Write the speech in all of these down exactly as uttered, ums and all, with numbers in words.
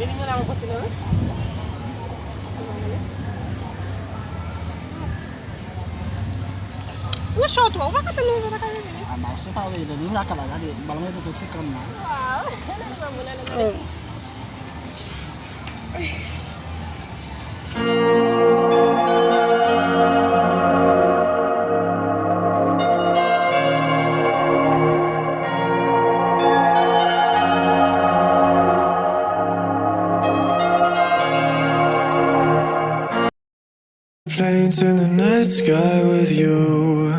Vini mwen la, mwen kontinye, wi. Ou cho twò, ou pa ka tann nou, ou pa ka vini. A, ba, se pa vre, li lakay la, gade, ba l mwen tou se kòn la. Waw, ale, ale, ale. Planes in the night sky with you.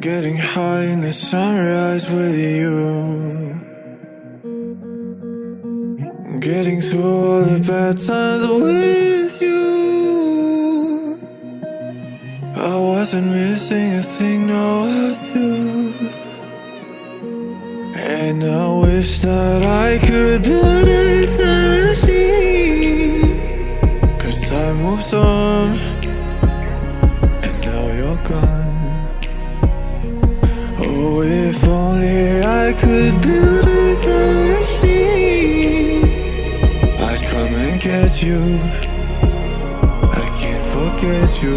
Getting high in the sunrise with you. Getting through all the bad times with you. I wasn't missing a thing, no, I do. And I wish that I could build a time machine. 'Cause time moves on, and now you're gone. Oh, if only I could build a time machine. I'd come and get you. I can't forget you.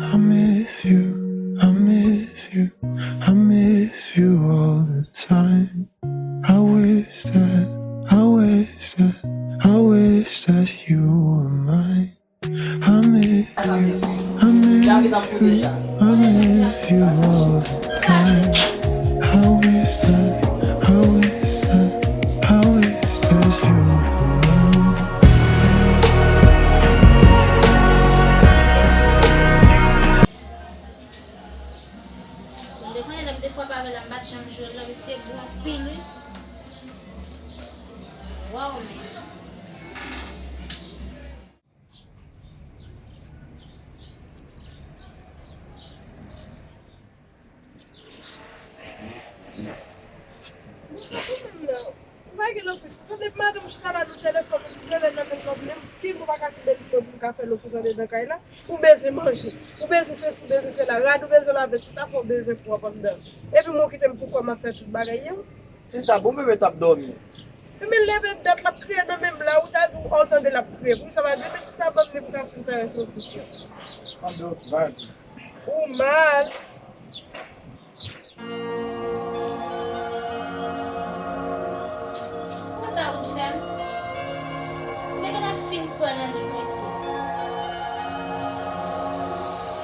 I miss you, I miss you, I miss you all the time. I wish that, I wish that, I wish that you were mine. I miss you, I miss you, I miss you all the time. I wish that, I wish that, I wish that you were mine. M te konnen lè m te frape avè l la, m pa t janm jwe l non, misye gwo anpil wi. Waw, men. Ou pa gen ofis. Tande madanm chita la nan telefòn, ti bebe nan men kòb, menm kin ou pa ka kenbe l pou m ka fè l ofis andedan kay la. Ou bezwen manje, ou bezwen sesi, ou bezwen sela, rad ou bezwen lave, tout afè ou bezwen pwòp anndan. Epi mwen kite m pou kò m ap fè tout bagay yo. Sista, bon bebe t ap dòmi. Men leve dat l ap kriye nan men m la, ou ta di w tande l ap kriye. Pou sa pa di, men sista ban m li pou ka fin fè rès ofis yo. Mande w, bay. Ou mal. Konsa ou t fè m? M te gentan fin kwè nan li, mesye.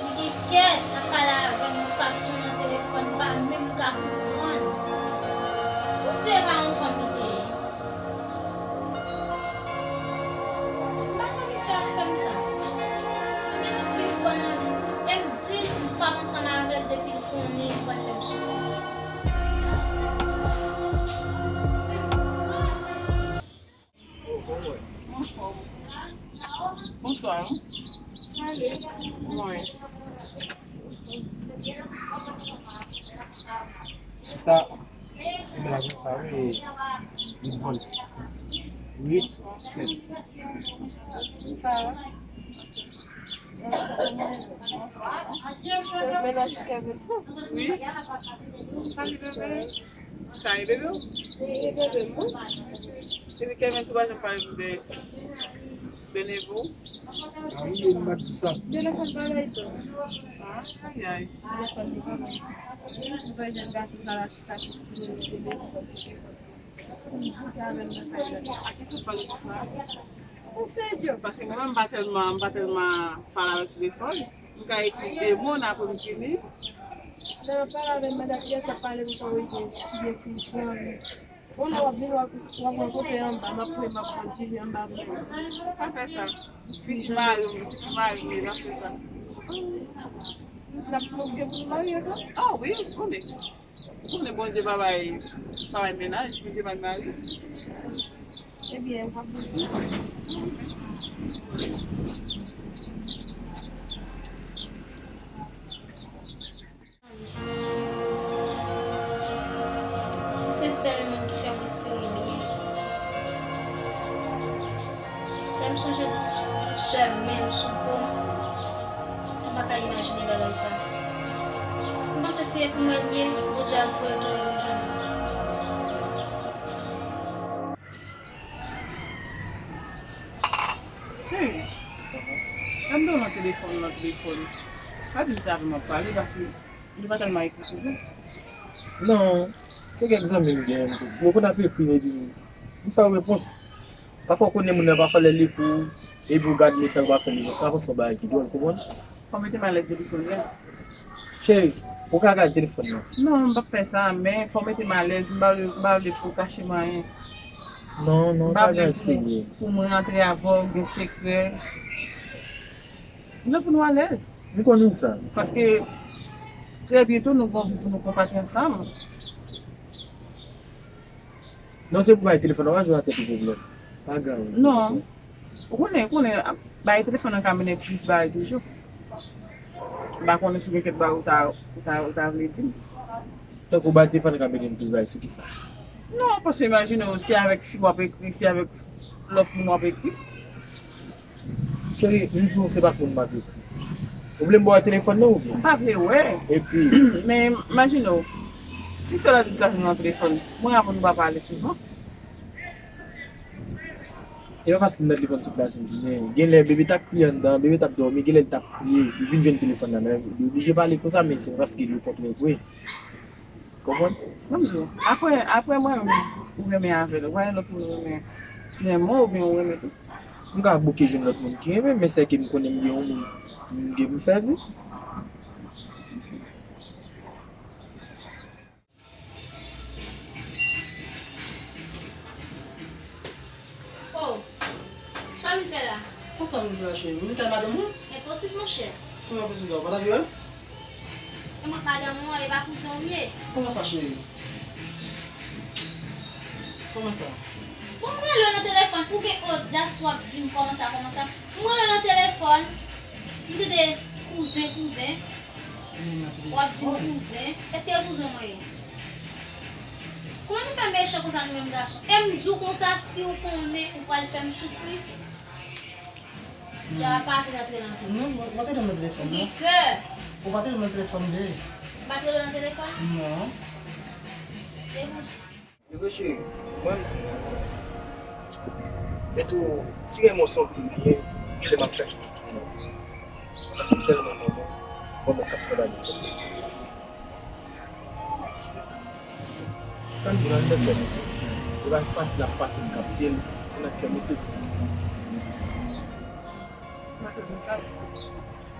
Li gen kè ap pale avè m yon fason nan telefòn, m pa menm ka konprann. Poukisa e pa yon fanm li te ye? M pa konn misye ap fè m sa. M gentan fin kwè nan li. E m di l m p ap ansanm avè l depi l konnen li pral fè m soufri. Anfòm. Bonswa. Mwen. Sista, ti blago sa wi, li voice. Wi, sèt. Sa va? Se mennaj Kevin sa? Wi. Salut bébé. Sa e bebe w? E bebe m wi. Epi Kevin tou pa janm pale m de, de Nevo. A wi, e m pa t di sa. Telefòn pa bay tou. Ayayay. Telefòn li pa bay. Ou wè jèn gason sa la chita sou telefòn. Ou bouke avè m nan kay la. A kisa w pale konsa? Ou serye? Paske mwen menm m pa tèlman, m pa tèlman pale avè l sou telefòn. M ka ekri de mo, n apre m fini. Nan pale avè m, madan pyès ap pale m sa, wi, gen, gen ti zanmi. Bon, lè w ap vin, w ap, w ap rankontre anba, m ap pran, m ap pran Jimmy anba pou mwen. Pa fè sa. Piti mari m, piti mari m, l ap fè sa. L ap pwouve pou l marye ankò? Ah wi, ou konnen. Ou konnen Bondye pa bay, pa bay mennaj, Bondye bay mari. Ebyen, w ap bouti. Se sèl moun ki fè m respire byen. Lè m sonje dous, dousè men l sou po m, m pa ka imajine bagay sa. M panse se pou mwen l ye, Bondye ap voye l tounen pou m jwenn li. Telefòn nan telefòn. Pa di m se avè m ap pale, paske li pa tèlman ekri souvan. Non, se kèk zanmi m gen, yo konn ap ekri m epi m, m fè yo repons. Pafwa w konnen moun nan, pafwa lè l ekri w, epi w gad mesaj ou pa fè l repons, sa konn se yon bagay ki dwòl, konprann? Fò mete m alèz depi kounye a. Cheri, ou ka gade telefòn nan? Non, m p ap fè sa, men fò mete m alèz, m pa vle, m pa vle pou w kache m anyen. Non, non, pa gen serye. M pa vle pou, pou mwen rantre avè w, gen sekrè. Nou pou nou alèz. M konnen sa. Paske, trè byento, nou gon vi pou nou konpati ansanm. Non, se pou bay telefòn nan, pa se nan tèt ou pwoblèm. Pa gen anyen. Non. Ou konnen, ou konnen, bay telefòn nan ka mennen plis bagay toujou. M pa konnen si gen kèk bagay ou ta, ou ta, ou ta vle di m. Tankou bay telefòn nan ka mennen plis bagay sou kisa? Non, paske imajine w, si avèk fi w ap ekri, si avèk lòt moun w ap ekri. Cheri, m di w se pa ak moun m ap ekri. Ou vle m ba w telefòn nan oubyen? M pa vle wè. Epi? Men, imajine w, si sèl a di l ka jwenn nan telefòn, mwen avè w nou pa pale souvan. E pa paske m nan telefòn tout lasent jounen. Gen lè bebe t ap kriye anndan, bebe t ap dòmi, gen lè l t ap kriye. Li vin jwenn telefòn nan men, li oblije pale konsa, men se paske li kontre vre. Konprann? Ban m di w, apre, apre mwen menm, ou renmen avè l, ou pa gen lòt moun ou renmen ki renmen w oubyen ou renmen tou? M ka bouke jwenn lòt moun ki renmen m, men sèke m konnen m gen yon moun m gen pou m fè vi. Oh, sa w vin fè la? Konsa m vin fè la, cheri? M vin kay madanm mwen. Enposib, monchè. Kòman enposib la? Ou pa t ap jwe? E mwen k madanm ou an, e pa kouzen w m ye? Kòman sa, cheri? Kòman sa? Bon, m rele w nan telefòn, ou gen odas w ap di m kòman sa, kòman sa? M rele w nan telefòn, m tande kouzen, kouzen. W ap di m kouzen. Èske e kouzen mwen ye? Kòman nou fè mechan konsa nou menm gason? E m di w konsa, si w konnen ou pral fè m soufri, dja pa vin antre nan vi m. Non, mwen, mwen te nan telefòn, non. Ou gen kè. Ou pa te nan telefòn, be. M pa t rele w nan telefòn? Non. E pou di. Yo, cheri, mwen, men tou, si gen yon sòt ki byen, kilè m ap fè tout ti ki byen. Paske m tèlman renmen w, mwen menm k ap travay. Sa m di nan lè kè m soti, e pa fasil ap pase m k ap byen, se nan kè m soti. M di sa.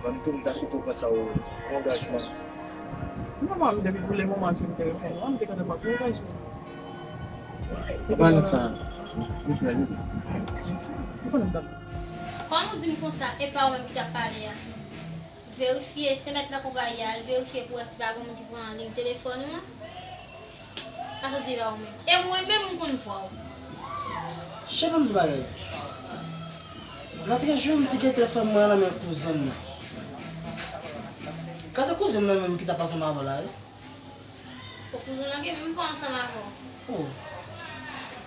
Ban m tou, m ta swete w pran sa ou, yon angajman. Non, mwen, depi pou le moman ke m te reponn ou an, m te kontan pran pou angajman. Se pa nan sa, m prè, wi. Mèsi. Ou konnen m t ap. Kòm ou di m konsa, e pa ou menm ki t ap pale a. Verifye, te mèt nan konpayi a, al verifye pou wè si pa gen moun ki pran liy telefòn ou an. Pa soti pa ou menm. E mwen menm, m konn vwa w. Cheri, ban m di bagay. Lòt jou, m te gen telefòn mwen an nan men kouzen m nan. Ka se kouzen m nan menm ki t ap pase ansanm avè w la, wi. O, kouzen w lan gen menm vwa ansanm avè w. Oh.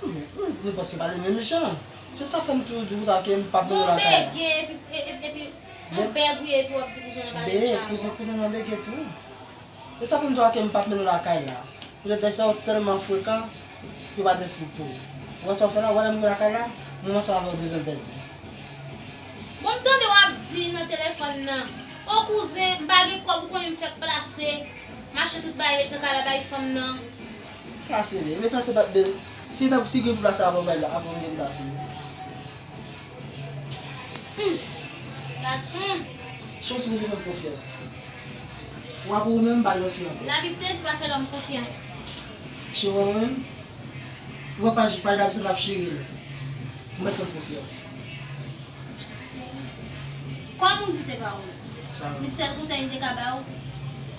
M, m, m panse pa li menm jan. Se sa fè m toujou di w sa ke m p ap mennen w lakay la. Yon bege, epi, epi, epi, yon bèg ou ye, epi w ap di kouzen w lan pa menm jan avè w. Kouzen, kouzen m nan bege tou. E sa pou m di w ke m p ap mennen w lakay la. Poutèt nèg sa yo tèlman frekan, yo pa t respèkte w. Ou wè sa w fè la, ou wè lè m rive lakay la, mwen ansanm avè w de zòn pèdi. Bon, m tande w ap di nan telefòn nan, o kouzen, m pa gen kòb, ou konnen m fèk plase, m achte tout bagay nan kay la bay fanm nan. Plase, men, men plase pa, men, si, si gen pou plase avan bay la, avan gen plase. Hmm. Gason. Cheri, w sipoze fè m konfyans. Ou wè pou ou menm, m pa lòt fi ankò. Labib te di pa fè lòm konfyans. Cheri, ou wè mwen menm? Ou wè paj, paj la, misye t ap chire l. Ou mèt fè m konfyans. Kòm ou di se pa ou. Sa menm. Men sèl konsèy m te ka ba w,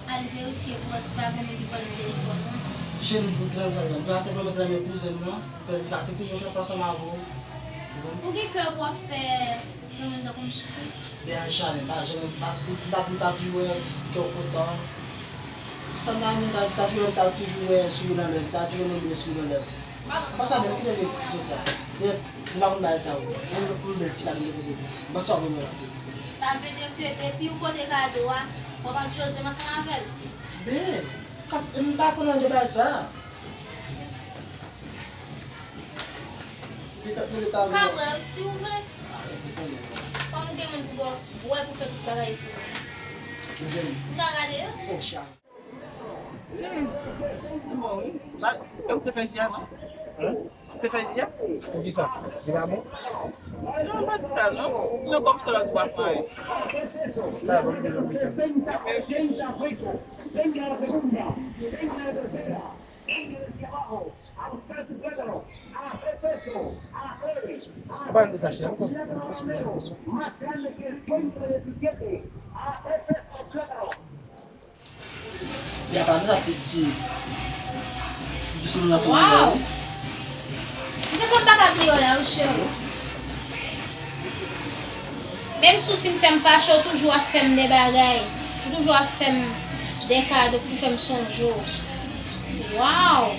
al verifye pou wè si pa gen moun ki pran nan telefòn ou an. Cheri, m pou tran sa, m te atè pran nan kouzen m nan. Pèdi pase kouzen w t ap ansanm avè w. Ou gen kè pou w ap fè yon moun tankou m soufri? Men Aisha, men pa janm, m pa, m ta, m ta toujou wè kè w kontan. Sa m ta renmen, ta, ta toujou, ta toujou wè souri nan lè, ta toujou renmen bèl souri nan lè. Apa sa menm, kite diskisyon sa. Pètèt, m pa konn bagay sa yo. Yon, yon bèl ti kado m te pote pou ou. Bonswa, bonswa. Sa vle di ke depi ou pote kado a, w ap andiyoze m ansanm avè l? Ben, m pa konn anyen de bagay sa. Mèsi. Li ta, li ta. Ka wè, si w vle. Kòm ou gen moun Bwè, bwè pou fè tout bagay pou ou. Ou ta gade yo? Cheri, li bon wi. E ou te fè ji a non? Ou te fè ji a? Poukisa? Li pa bon? Non, pa di sa non. Non, kòm se lòt bwa fè. Sa bon, li bon. Ou pa di sa, cheri. Ya pa de sa ti, ti, ti sou nan sou. Waw! Misye fè m pa ka bliye w la wi cheri. Menm si w fin fè m fache, w toujou ap fè m de bagay. Ou toujou ap fè m de kado pou fè m sonje w. Waw!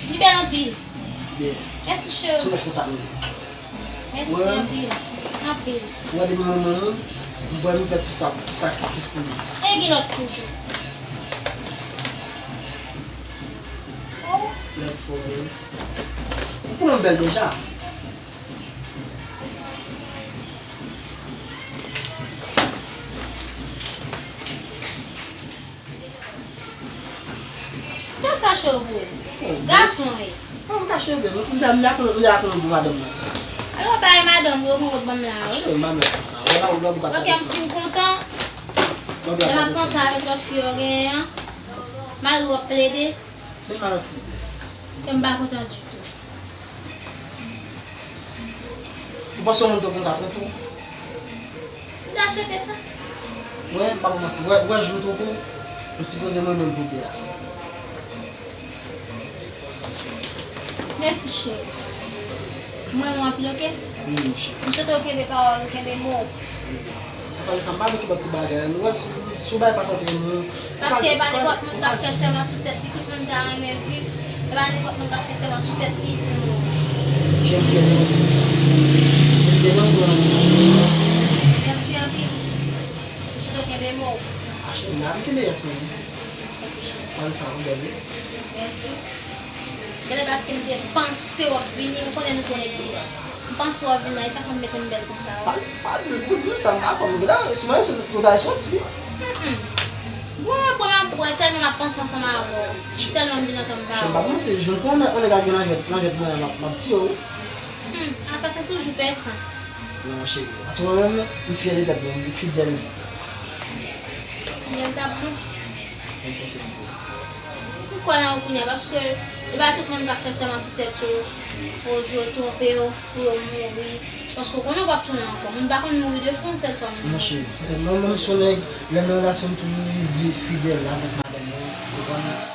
Li bèl anpil. Byen. Mèsi cheri. Se konsa nou ye. Mèsi anpil. Anpil. Ou wè depi mwen renmen moun, m pral fè tout sa, tout sakrifis pou li. E gen lòt toujou. Oh. Ti nèg fò byen. Ou konnen m bèl deja. Kisa cheve w? Gason wi. Mwen m ka cheve, mwen m ka konnen pou madanm nan. Alò pa e madanm ou yo pou wot ban m la wi. Cheve m pa mèt konsa. Wè la ou lòk pa. Ok, m fin kontan. Lè m ap panse avèk lòt fi yo genyen an. Mari w ap plede. Men mari fi. Ke m pa kontan ditou. Ou panse yon moun tankou m ka twonpe w? M ta swete sa. Wè, m pa pou manti. Wè, wè, jou m twonpe w, m sipoze mwen menm pou te la. Mèsi, cheri. M renmen w anpil, oke? Wi, mon cheri. M swete w kenbe pawòl ou, kenbe mo w. Ou pale sa, m pa vle ki bò ti bagay la. Nou wè si, si w bay pa santre nou. Paske e pa nenpòt moun k ap fè sèman sou tèt li, tout moun ta renmen viv. E pa nenpòt moun k ap fè sèman sou tèt li pou mouri. Jan m fè nan, m fè nan pou nan. Mèsi anpil. M swete w kenbe mo w. Cheri, m kenbe yès mwen. Pale sa, m bèl wi. Mèsi. Genlè paske m te panse w ap vini, ou konnen nou konekte. M panse w ap vin la, e sa fè m mete m bèl konsa. Pa, pa di, ou di m sa, m pa konn. Gade, si mwen se kote w soti. Mm, mm. Bwè, bwè, m ap bwè, tèlman m ap panse ansanm avè w. Tèlman m vin antann m pa wè w. Chen pa monte, jen konnen, on nèg ap gen nan jwèt, nan jwèt mwen, m ap, m ap tiye w. Hmm, asasen toujou pè san. Non, cheri. An tou moman, m fyè de tèt mwen, m fidèl. Fidèl t ap bon. Mwen konfyans. M kwè nan ou kounye a, paske e pa tout moun k ap fè sèman sou tèt yo, pou yo twonpe yo, pou yo mouri. Paske ou konnen ou p ap tounen ankò. Moun pa konn mouri de fwa, yon sèl fwa moun mouri. Non, cheri. Se te mwen menm, se yon nèg, lè nan relasyon, m toujou viv fidèl avèk madanm mwen, ou konprann?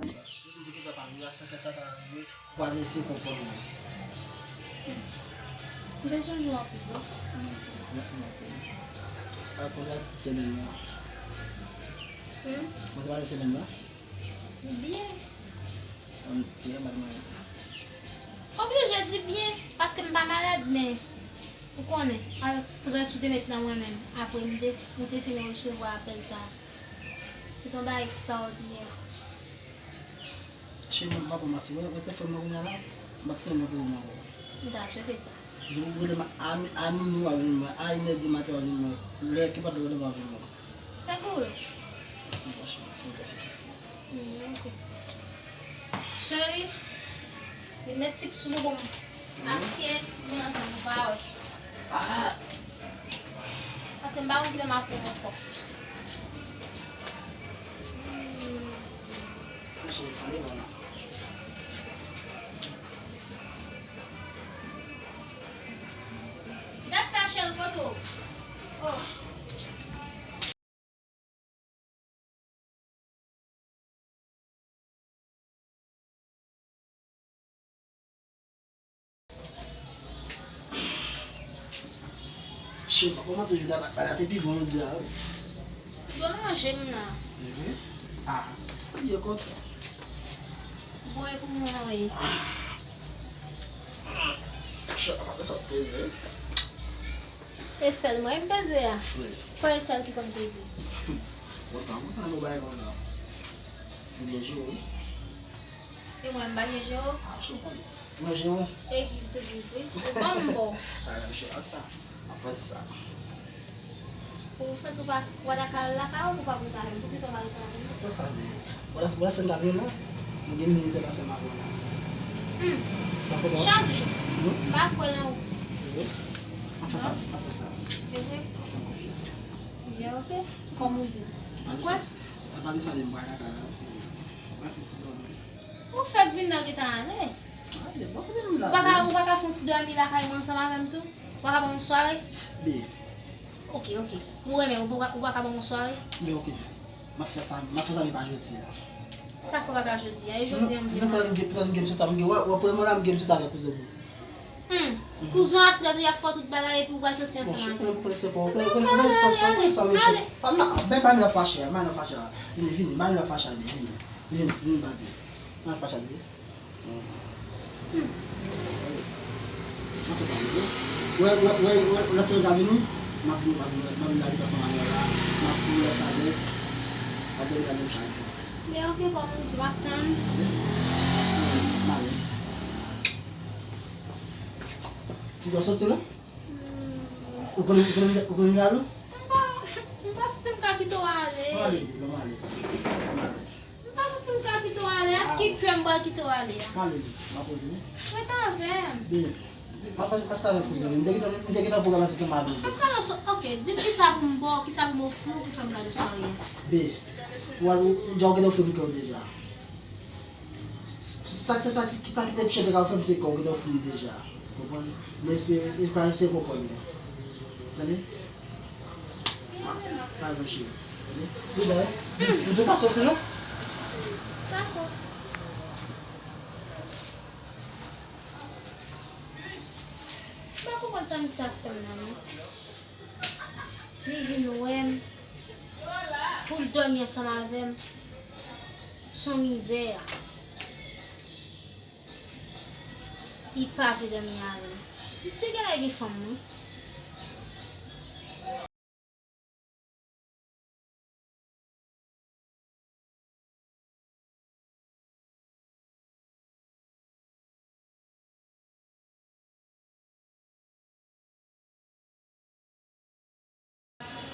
Ou pa vle se konprann mwen. M te sonje w anpil wi. A, kòman ti semèn nan? Hmm? Kòman ti semèn nan? Byen. Byen, madanm. Oblije di byen, paske m pa malad, men ou konnen, avèk estrès ou te met nan mwen menm, apre m te, ou te fin resevwa apèl sa a. Se te yon bagay ekstraòdinè. Cheri, mwen pa pou manti, wè, wè telefòn mwen kounye a la, m ap tann nan pou mwen ankò. M ta swete sa. Ou rele m a, a mi-, a minui w ap jwenn mwen, a inè di maten w ap jwenn mwen, lè ki pa dwe rele m w ap jwenn mwen. Sèk ou vle? Fè yon kafé, fè yon kafé. Hmm, ok. Cheri, li met sik sou nou pou m. Asyèt, mwen antann ou pa wè. Paske m pa konn kilè m ap pran ankò. Hmm. Gad sa, cheri, kote w? Oh. Cheri, pa kòmanse jodi a, bagay la te pi bon jodi a, wi. Bon, manje m la. Mhm. Ah, ou byen kontan. Bon, e pou mwen, wi. Cheri, pa sa peze. E sèl mwen m peze a? Wi. Fò e sèl ki konn peze. Bon, pa konsa nou bay konsa. Ou byen jwe, wi. E mwen, m pa byen jwe? Ah, je konn. Mwen jwe, wi. E ki te viv, wi. Ou ban m bon. Ah, je ak sa. Apre sa. Ou santi w pa, w pa ta ka al lakay ou, ou pa pou ta menm. Poukisa w pa rete avè m? Apre sa, men. Wala, wala, se m ta vin la. Mwen gen minit ansanm avè w la. Hmm. Chak jou. Hmm? M pa kwè nan ou. Wi. Anfen, sa, apre sa. Se vre? Fè m konfyans. Byen, ok. Kòm ou di. Ou kwè? Apre sa, men m pa lakay la. M pa fè ti dòmi. Ou fèk vin nan ou gentan ale. Ou pa ka, ou pa ka fè yon ti dòmi lakay mwen ansanm avè m tou? Ou pa ka ban m yon sware? Be. Ok, ok. Ou renmen, ou pa, ou pa ka ban m yon sware? Be, ok. M ap fè sa, m ap fè sa, men pa jodi a. Sa k fè w pa ka jodi a? E jodi a m vin. Non, non, m gen, m gen sou sa, m gen, wè, wè, premye mwa la, m gen sou sa avèk kouzen m. Hmm. Kouzen w ap trèt ou, y ap fè w tout bagay, epi ou pral soti ansanm avè m. Bon, ou konnen, ou konnen, se pa, ou konnen, ou konnen sa, sa, ou konnen sa, mesye. Pa, pa, pa, pa, pa fache, pa fache. Vini, vini, pa fache, vini, vini. Vin, vin, papi. Nan fache ale. Hmm. Nan fache ale. Wè, wè, wè, wè, lè se yo ka vini, m ap vin, m ap vin, m ap vin abite ansanm avè w la. M ap vin lè sa nèt. M ap vin la menm chak jou. Men ok, kòm ou di, m ap tann. M ale. Ti dwa soti, non? Hmm. Ou konnen, ou konnen, ou konnen jalou? M pa, m pa santi m ka kite w ale. M ale, m ale. M ale. M pa santi m ka kite w ale. Ak ki kè m pral kite w ale a? Pale, m ap rete wi. Rete avè m. Byen. M ap pase avèk kouzin. M te gentan, m te gentan pwogram sa se m ap vin. Fè m gade yon sou, ok, di m kisa pou m ba w, kisa pou m ofri w pou fè m gade w sou anyen. Byen. Ou, ou, ou gentan ofri m kè w deja. Sa, sa, sa, sa ki te pi chè te ka ofri m se kè w gentan ofri m deja. Konprann? Men espere, espere se konprann. Tande? Pa, pa yon cheri. Tande? Ou dè? M di w pa soti non? Dakò. M pa konprann sa misye ap fè m nan non. Li vin wè m. Pou l dòmi ansanm avè m, s on mizè. Li pa vle dòmi avè m. Misye genlè gen fanm wi.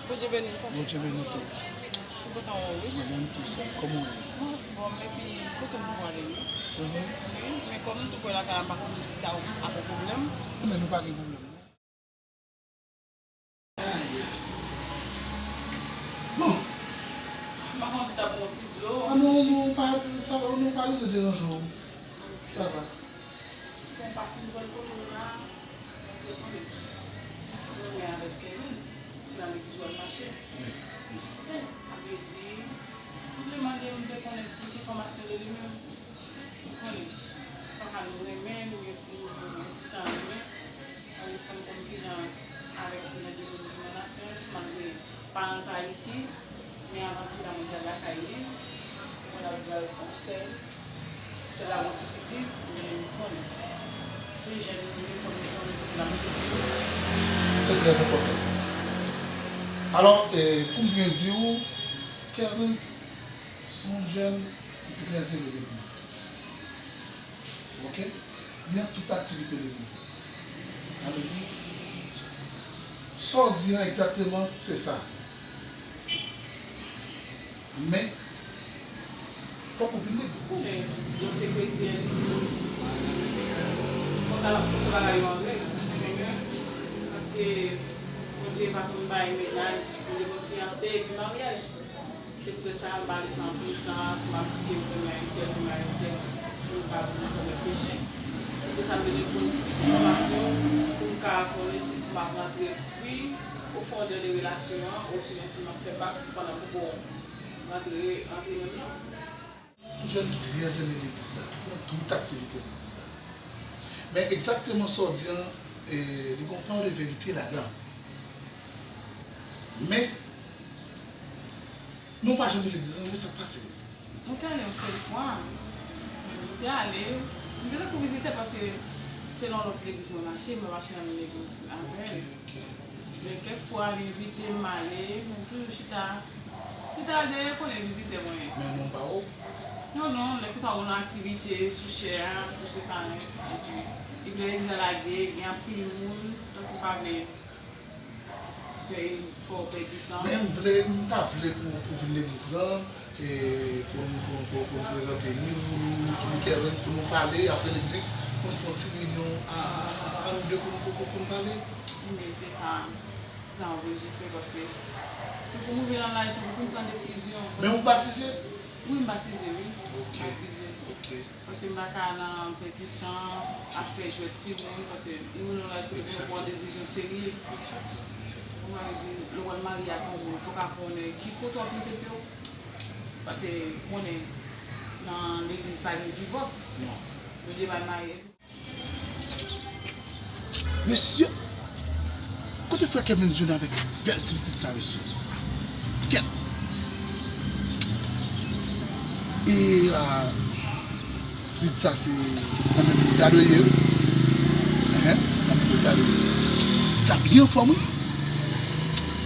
Bondye beni w, papa. Bondye beni w tou. Mwen kontan wè w, wi. Mwen menm tou, sè. Kòman w ye? Mwen anfòm, epi kote m pou ale, wi. Mhm. Wi, men kòm m tou kwè lakay la, m pa konnen si sa ap yon pwoblèm. Men nou pa gen pwoblèm, non. Bon. M pa konn si w ta pran yon ti dlo, yon ti ji. Ah, non, non, pa, sa va, nou pa bezwen deranje w. Sa va. Bon, pase m pran kote w la, paske w konnen, mwen avèk Kenise, se la legliz w al mache. Wi. Apre di, m te mande m te konnen plis enfòmasyon de li menm. Ou konnen, papa nou renmen, nou gen, nou gen yon ti tan renmen. Fò m konn kijan avèk mwen de moun ki nan afè, malgre paran l pa isi, men avan ti la mwen t al lakay li, mwen al ba l konsèy. Se la yon ti pitit, men m konnen. Se jèn li ye, fò nou konnen kote l ap viv. Se trè enpòtan. Alò, e, pou m byen di w, Kervens se yon jèn ki trè zele legliz. Oke? Li nan tout aktivite legliz la. Sa vle di, sa w di an egzakteman, se sa. Men, fòk ou vin legliz. Konnen, nou se kretyen, fòk al ap pote bagay yo an règ, ou konprann? Paske Bondye pa konn bay mennaj, Bondye konn fiyanse epi maryaj. Se poutèt sa, m pa vle fè anpil tan pou m ap di ke m renmen entèl, m renmen entèl, pou m pa vin komèt peche. Se poutèt sa, m bezwen konn plis enfòmasyon pou m ka konnen si pou m ap rantre pi o fondè de relasyon an, oswen si m ap fè bak pandan m poko rantre, rantre menm nan. Yon jèn ki trè zele legliz la, nan tout aktivite legliz la. Men egzakteman sa w di an, e, li gen yon pa de verite ladan. Men, nou pa janm vin legliz la, men sa k pase? Mwen te ale yon sèl fwa. Mwen te ale, mwen te tankou vizitè paske se nan lòt legliz mwen mache, mwen mache nan menm legliz avè l. Men kèk fwa, li envite m ale, men m toujou chita. Chita dèyè, konnen vizitè mwen ye. Men non pa w? Non, non, lè konsa ou nan aktivite sou chè a, tou se sa, men. Epi, epi lè legliz la lage, gen anpil moun, tankou pa vle fè, fè w pèdi tan. Men m vle, m ta vle pou, pou vin legliz lan, e pou, pou, pou, pou n prezante nou, nou, nou, nou, Kervens, pou nou pale apre legliz, pou n fè yon ti reyinyon a, a, a, a nou de pou nou, pou, pou, pou n pale. Men se sa, se sa mwen oblije fè, paske se pou m rive nan laj, tankou pou m pran desizyon. Men ou batize? Wi, m batize, wi. Ok. M batize. Ok. Paske m pa ka nan pèdi tan ap fè jwèt timoun, paske nou nan laj kote pou nou pran desizyon serye. Egzakteman, egzakteman. Ou konprann, di, lè w al marye ak yon moun, fòk a konnen ki kote w ap mete pye w. Paske konnen nan legliz pa gen divòs. Non. Bondye pa marye. Mesye, kote frè Kervens jwenn avèk bèl ti pitit sa, mesye? Kèt. E, a, ti pitit sa, se nan menm eta yo ye, wi. Enhen, nan menm eta yo ye. Pitit la byen anfòm, wi.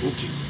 Ok.